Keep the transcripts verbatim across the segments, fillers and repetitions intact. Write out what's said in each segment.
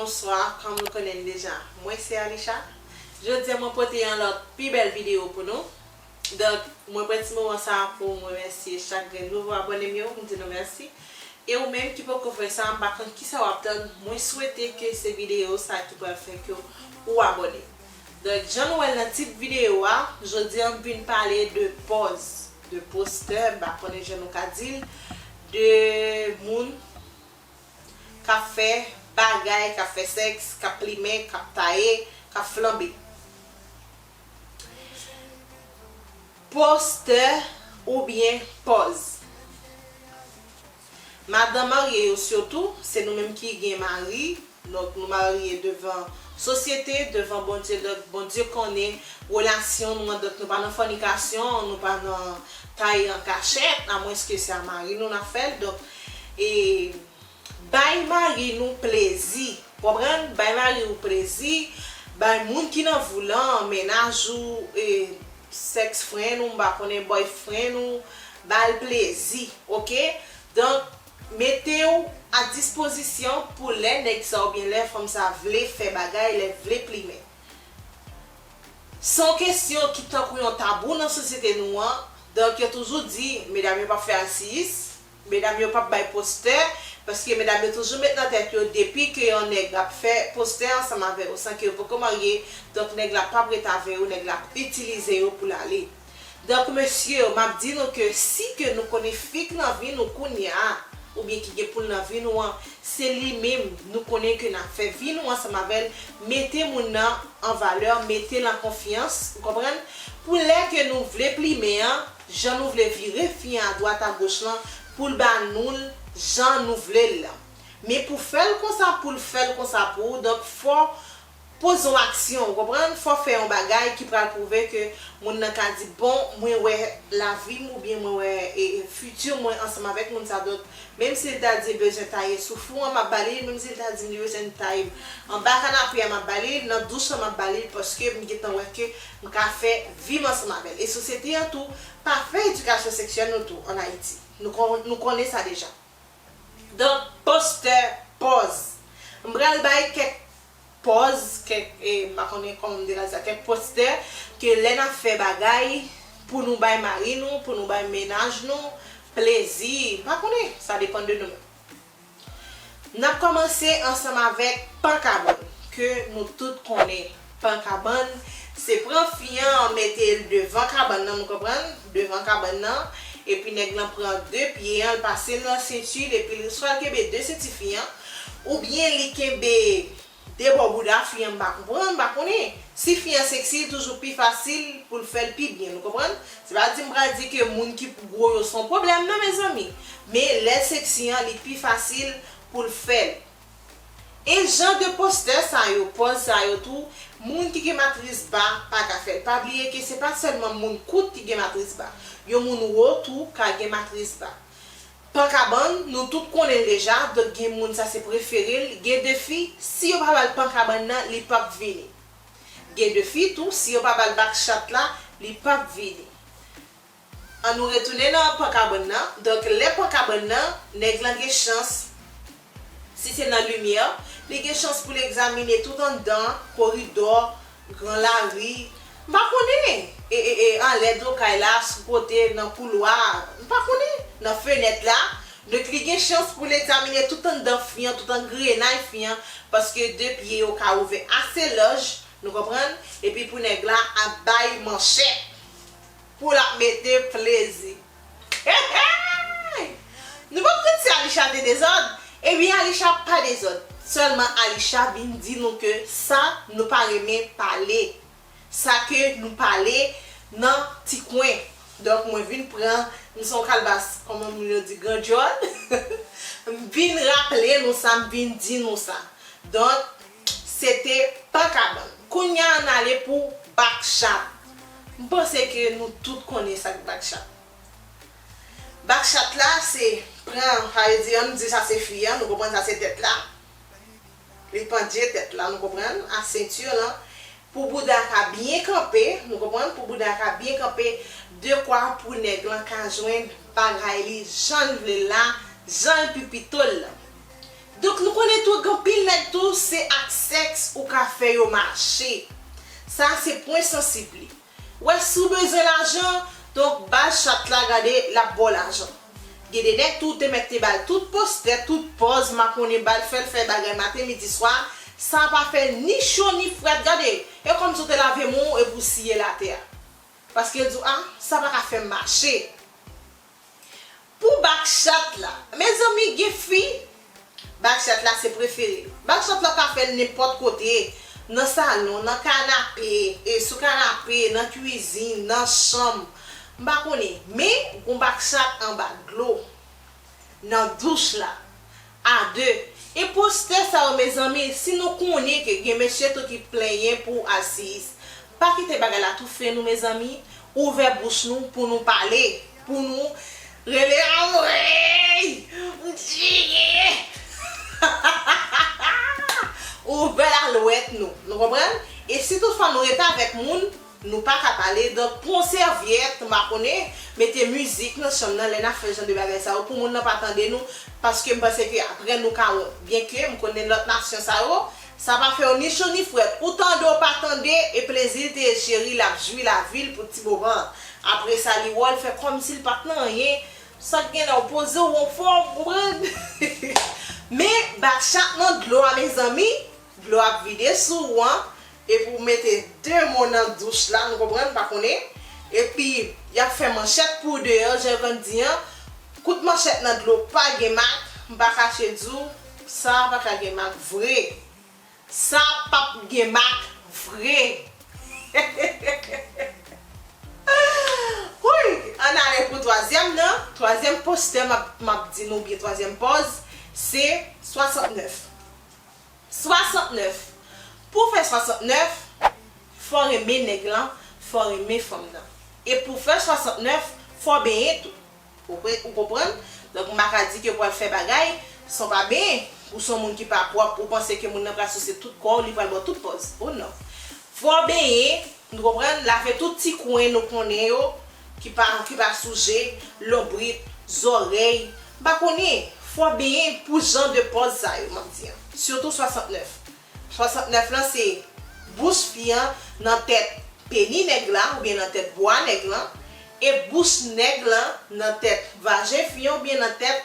Bonswa, kòm nou konnen l deja, mwen se Alisha. Jodi a mwen pote yon lòt pi bèl videyo pou nou. Donk, mwen pran ti moman sa a pou mwen remèsye chak grenn nouvo abòne m yo, m di nou mèsi. E ou menm ki poko fè sa, m pa konn kisa w ap tann, mwen swete ke se videyo sa ki pral fè ke ou abòne. Donk, jan nou wè l nan tit videyo a, jodi a m vin pale de pòz, de postè, m pa konnen jan nou ka di l, de moun k ap fè bagay, k ap fè sèks, k ap plimen, k ap taye, k ap flanbe. Postè oubyen pòz. Madanm marye yo sitou, se nou menm ki gen mari, donk nou marye devan sosyete, devan Bondye, donk Bondye konnen relasyon nou an, donk nou pa nan fònikasyon, nou pa nan taye an kachèt, amwenske se a mari nou n ap fè l, donk, e, bay mari nou plezi, konprann? Bay mari w plezi, bay moun ki nan vi w lan, mennaj ou, e, sèks fren ou, m pa konnen, boyfriend ou, ba l plezi, oke? Donk, mete w a dispozisyon pou lè nèg sa oubyen lè fanm sa vle fè bagay, lè vle plimen. Se yon kesyon ki tankou yon tabou nan sosyete nou an. Donk, yo toujou di, medam yo p ap fè asiyis, medam yo p ap bay postè, paske medam yo toujou met nan tèt yo, depi ke yon nèg ap fè postè ansanm avè w san ke yo poko marye, donk nèg la p ap ret avè yo, nèg la ap itilize yo pou l ale. Donk, mesye yo, m ap di nou ke si ke nou konnen fi k nan vi nou kounye a, oubyen ki gen pou l nan vi nou an, se li menm nou konnen ke n ap fè vi nou ansanm avè l, mete moun nan an valè, mete l an konfyans, ou konprann? Pou lè ke nou vle plimen an, jan nou vle vire fi an adwat agoch lan, pou l ba nou l jan nou vle l lan. Men pou fè l konsa, pou l fè l konsa pou ou, donk fò poze yon aksyon, ou konprann? Fò fè yon bagay ki pral pwouve ke moun nan ka di, bon, mwen wè lavi m oubyen mwen wè, e, e, fiti mwen ansanm avèk moun sa. Donk, menm si l ta di l bezwen taye souf ou an, m ap ba li l, menm si l ta di m li bezwen taye anba kanape a, m ap ba li l, nan douch lan, m ap ba li l, paske m gentan wè ke m ka fè vi m ansanm avè l. E sosyete an tou pa fè edikasyon seksyèl nou tou ann Ayiti. Nou kon-, nou konnen sa deja. Donk, postè, pòz. M pral bay kèk pòz, kèk, e, m pa konnen kòman m dekale sa, kèk postè ke lè n ap fè bagay pou nou bay mari nou, pou nou bay mennaj nou plezi. M pa konnen, sa depann de nou menm. N ap kòmanse ansanm avèk pan kabann, ke nou tout konnen. Pan kabann, se pran fi an, mete l devan kabann nan, nou konprann? Devan kabann nan, epi nèg lan pran de pye an, l pase l nan senti l, epi l swa l kenbe de senti fi an, oubyen li kenbe de bò bouda fi an, m pa konprann, m pa konnen. Si fi an seksi, li toujou pi fasil pou l fè l pi byen, nou konprann? Se pa di m pral di ke moun ki gwo yo se yon pwoblèm, non, mezanmi. Men lè l seksi an, li pi fasil pou l fè l. E jan de postè sa yo, pòz sa yo tou, moun ki gen matris ba pa ka fè l. Pa bliye ke se pa sèlman moun kout ki gen matris ba. Yon moun wo tou ka gen matris ba. Pan kabann, nou tout konnen l deja, donk gen moun sa se prefere l. Gen de fi, si yo pa ba l pan kabann nan, li p ap vini. Gen de fi tou, si yo pa ba l bak chat la, li p ap vini. An nou retounen nan pan kabann nan. Donk, lè pan kabann nan, nèg lan gen chans, si se nan limyè, li gen chans pou l egzamine tout anndan, koridò, gran lari, m pa konnen, e, e, e, anlè do kay la, sou kote, nan koulwa, m pa konnen, nan fenèt la. Donk, li gen chans pou l egzamine tout anndan fi an, tout angrenay fi an, paske de pye yo ka ouvè ase laj, nou konprann? Epi pou nèg la ap bay manchèt, pou l ap mete plezi. Nou p ap konn si Alisha te dezòd. Ebyen, Alisha pa dezòd. Sèlman Alisha vin di nou ke sa nou pa renmen pale. Sa ke nou pale nan ti kwen. Donk, mwen vin pran, m se yon kalbas, kòman moun yo di, gran djòl. M vin raple nou sa, m vin di nou sa. Donk, se te pan kabann. Kounye a, ann ale pou bak chat. M panse ke nou tout konnen sa k bak chat. Bak chat la, se pran, sa vle di, ann di sa se fi an, nou konprann sa se tèt la. Li pandye tèt la, nou konprann, a senti lan. Pou bouda ka byen kanpe, nou konprann, pou bouda ka byen kanpe, dekwa pou nèg lan ka jwenn bagay li jan l vle l la, jan l pi pito l lan. Donk, nou konnen tou, gen anpil nèg tou, se ak sèks ou ka fè yo mache. Sa se pwen sansib li. Ou wè, si w bezwen lajan, donk, baz chat la, gade, l ap ba w lajan. Gen de nèg tou, te mèt te ba l tout postè, tout pòz, makonnen, ba l, fè l fè bagay maten, midi, swa. Sa pa fè ni cho ni frèt, gade. E kòmsi w te lave men w epi w siye l atè a. Paske l di w, a, sa pa ka fè m mache. Pou bak chat la, mezanmi, gen fi, bak chat la se prefere l. Bak chat la w ka fè l nenpòt kote, nan salon, nan kanape, e sou kanape, nan kwizin, nan chanm, m pa konnen. Men, gon bak chat anba dlo, nan douch la, a de. E postè sa yo, mezanmi, si nou konnen ke gen mesye tou ki plenyen pou asiz, pa kite bagay la toufe nou, mezanmi. Ouvè bouch nou pou nou pale, pou nou rele anmwey, m tiye. Ouvè lalwèt nou, nou konprann? E si toutfwa nou rete avèk moun, nou pa ka pale, donk pran yon sèvyèt, m pa konnen, mete mizik nan chanm nan, lè n ap fè jan de bagay sa yo, pou moun nan pa tande nou, paske m panse ke apre nou ka wont. Byenke m konnen lòt nasyon sa yo, sa pa fè yo ni cho ni frèt. Ou tande, ou pa tande, e plezi l te ye cheri, l ap jwi lavi l pou ti moman. Apre sa, li wè w, l fè kòmsi l pa t nan anyen. Sa k gen la, ou poze w anfòm, ou konprann? Men, bak chat nan dlo a, mezanmi, dlo ap vide sou ou an, epi w mete de men w nan douch la, nou konprann, m pa konnen. Epi, y ap fè manchèt pou w deyò, jan yo konn di an, kout manchèt nan dlo pa gen mak, m pa kache di w, sa pa ka gen mak vre. Sa p ap gen mak vre. Wouy! Ann ale pou twazyèm nan. Twazyèm postè m ap, m ap di nou, oubyen twazyèm pòz, se swasantnèf. Swasantnèf. Pou w fè swasantnèf, fò w renmen nèg lan, fò w renmen fanm nan. E pou w fè swasantnèf, fò w benyen tou. Ou konpre-, ou konprann? Donk, m pa ka di ke pou w al fè bagay san w pa benyen. Ou se yon moun ki pa pwòp, ou panse ke moun nan pral souse tout kò w, li pral ba w tout pòz. Oh non. Fò w benyen, nou konprann, lave tout ti kwen nou konnen yo, ki pa, ki pa souje, lonbrit, zòrèy. M pa konnen, fò w benyen pou jan de pòz sa yo, m ap di an. Sitou swasantnèf. Swasantnèf lan se bouch fi an nan tèt peni nèg la, oubyen nan tèt bwa nèg lan, e bouch nèg lan nan tèt vajen fi an, oubyen nan tèt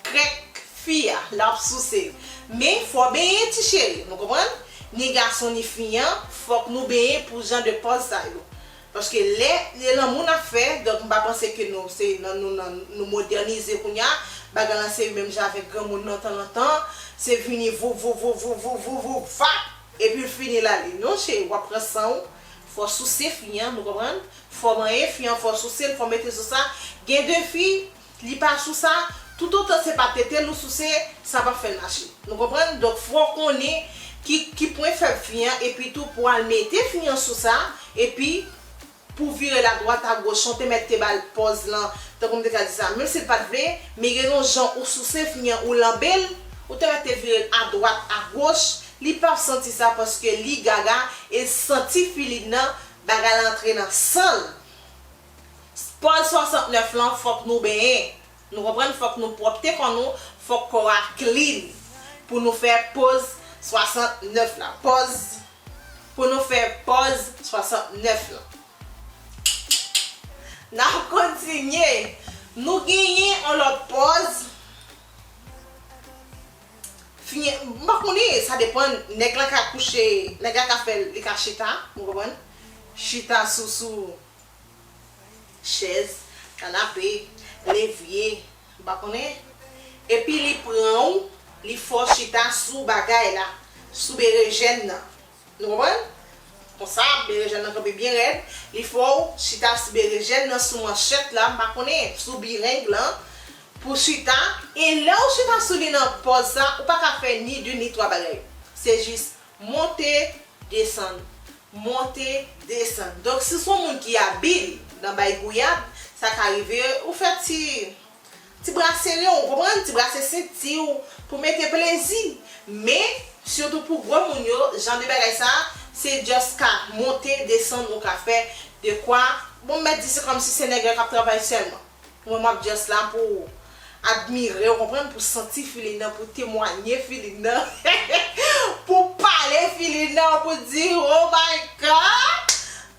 krèk fi a, l ap souse l. Men, fò w benyen, ti cheri, nou konprann? Ni gason, ni fi an, fòk nou benyen pou jan de pòz sa yo. Paske lè, lè lanmou n ap fè, donk m pa panse ke nou, se nan, nou, nan, nou modènize kounye a, bagay lan se menm jan avèk granmoun nan tan lontan, se vini voup, voup, voup, voup, voup, voup, voup, vap, epi l fini l ale. Non, cheri, w ap pran san w, fò w souse fi an, nou konprann? Fò w manyen fi an, fò w souse l, fò w mete sou sa. Gen de fi, li pa sou sa, toutotan se pa tete l ou souse, sa p ap fè l mache. Nou konprann? Donk, fò w konnen ki, ki pwen fèb fi an, epi tou pou w al mete fi an sou sa, epi pou w vire l adwat agoch, ou te mèt te ba l pòz lan, tankou m te ka di sa, menm si l pa t vle, men gen yon jan ou souse fi an, ou lanbe l, ou te mèt te vire l adwat agoch, li p ap santi sa paske li gaga, e l santi filin nan, bagay la antre nan san l. Pòz swasantnèf lan, fòk nou benyen. Nou konprann, fòk nou pwòpte kò nou, fòk kò a clean. Pou nou fè pòz swasantnèf la. Pòz, pou nou fè pòz swasantnèf lan. N ap kontinye. Nou genyen yon lòt pòz. Fini, m pa konnen, sa depann. Nèg lan ka kouche, nèg la ka fè l, li ka chita, ou konprann? Chita sou, sou chèz, kanape, levye, m pa konnen. Epi li pran w, li fè w chita sou bagay la, sou berejèn nan. Nou konprann? Konsa, berejèn nan kanpe byen rèd. Li fè w chita sou berejèn nan, sou manchèt la, m pa konnen, sou bireng lan, pou chita. E lè w chita sou li nan pòz sa, ou pa ka fè ni de ni twa bagay. Se jis monte, desann, monte, desann. Donk, si w se yon moun ki abil nan bay gouyad, sa ka rive ou fè ti, ti brase ren w, ou konprann? Ti brase senti w pou mete plezi. Men, sitou pou gwo moun yo, jan de bagay sa, se just ka monte, desann ou ka fè de kwa. Bon, m mèt di se kòmsi se nèg yo k ap travay sèlman. Mwen, m ap just la pou admire, w konprann, pou santi feeling nan, pou temwanye feeling nan, pou pale feeling nan, pou di, "Oh my God!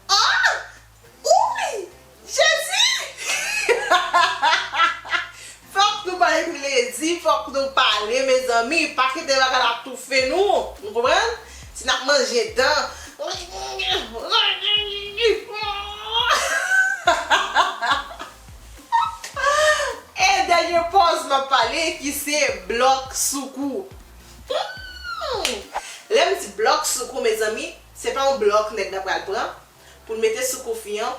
Oh! Ui! Jezi!" Fòk nou bay plezi, fòk nou pale, mezanmi. Pa kite bagay la toufe nou. Nou konprann? Si n ap manje dan. E dènye pòz m ap pale, ki se blòk sou kou. Hmm. Lè m di blòk sou kou, mezanmi, se pa yon blòk nèg la pral pran pou l mete sou kou fi an,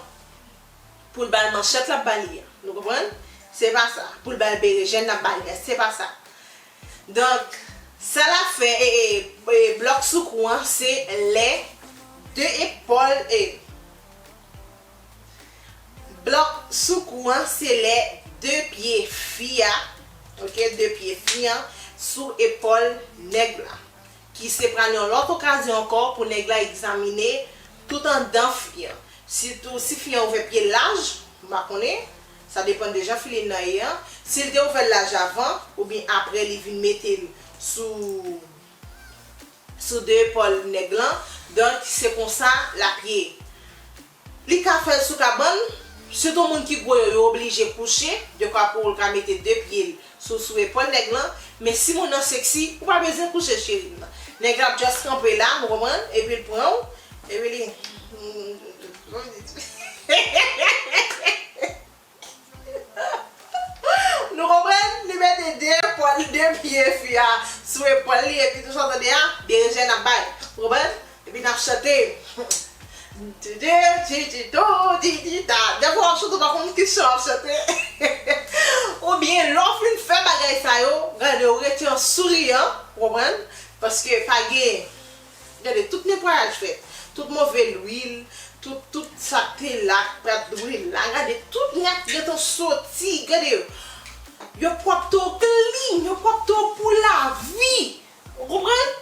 pou l ba l manchèt l ap ba li an. Nou konprann? Se pa sa. Pou l ba l berejèn l ap ba li an. Se pa sa. Donk, sa l ap fè, e, e, e, blòk sou kou an, se lè de epòl, e, blòk sou kou an, se lè de pye fi a, oke, de pye fi an sou epòl nèg la. Ki se pral yon lòt okazyon ankò pou nèg la egzamine tout anndan fi an. Sitou si fi an ouvè pye l laj, m pa konnen, sa depann de jan feeling nan ye an. Si l te ouvè l laj avan, oubyen apre li vin mete l sou, sou de epòl nèg lan, donk se konsa l ap ye. Li ka fè l sou kabann, sitou moun ki gwo yo, yo oblije kouche, dekwa pou l ka mete de pye l sou, sou epòl nèg lan, men si moun nan seksi, ou pa bezwen kouche cheri m nan. Nèg la ap just kanpe la, ou konprann, epi l pran w, epi li. Nou konprann? Li mete de epòl, de pye fi a sou epòl li, epi tou sa w tande a, berejèn ap bay. Ou konprann? Epi n ap chante. Didi, didi, do, didi, da. Defwa w ap chante, w pa konn ki chan w ap chante. Oubyen, lè w fin fè bagay sa yo, gade, w rete an souriyan, ou konprann? Paske pa gen, gade, tout netwayaj fèt. Tout move lwil, tout, tout sa k te la, k pa t dwe la. Gade, tout nèg gentan soti, gade yo. Yo pwòpte w clean, yo pwòpte w pou lavi. Ou konprann?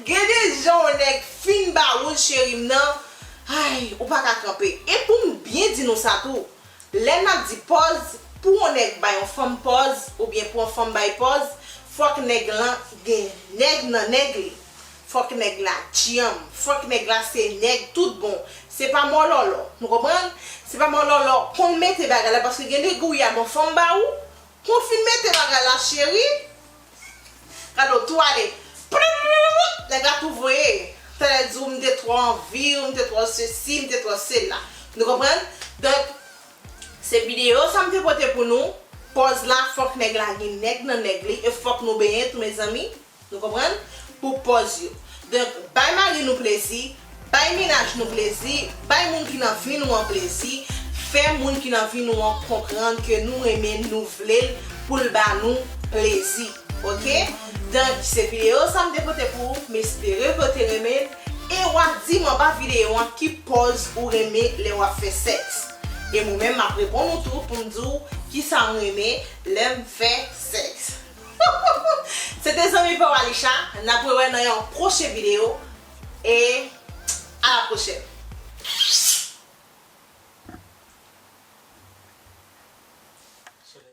Gen de jan yon nèg fin ba ou l, cheri m nan, ay, ou pa ka kanpe. E pou m byen di nou sa tou, lè n ap di pòz, pou yon nèg bay yon fanm pòz, oubyen pou yon fanm bay pòz, fòk nèg lan gen nèg nan nèg li. Fòk nèg la djanm, fòk nèg la se nèg tout bon. Se pa mòlòlò, nou konprann? Se pa mòlòlò, konn mete bagay la, paske gen de gouya bon fanm ba ou, konn fin mete bagay la, cheri. Gade w tou ale. Nèg la tou voye. Talè di w m te twò anvi w, m te twò sesi, m te twò sela. Nou konprann? Donk, se videyo sa m te pote pou nou. Pòz la, fòk nèg la gen nèg nan nèg li, e fòk nou benyen tou, mezanmi. Nou konprann? Pou pòz yo. Donk, bay mari nou plezi, bay mennaj nou plezi, bay moun ki nan vi nou an plezi, fè moun ki nan vi nou an konprann ke nou renmen, nou vle l pou l ba nou plezi. Oke? Donk, se videyo sa m te pote pou ou, m espere ke w te renmen l, e w a di m anba videyo an ki pòz ou renmen lè w ap fè sèks. E mwen menm, m ap reponn ou tou pou m di w kisa m renmen lè m fè sèks. Se te zanmi pa w Alisha, n ap rewè nan yon pwochen videyo, e a la pwochèn.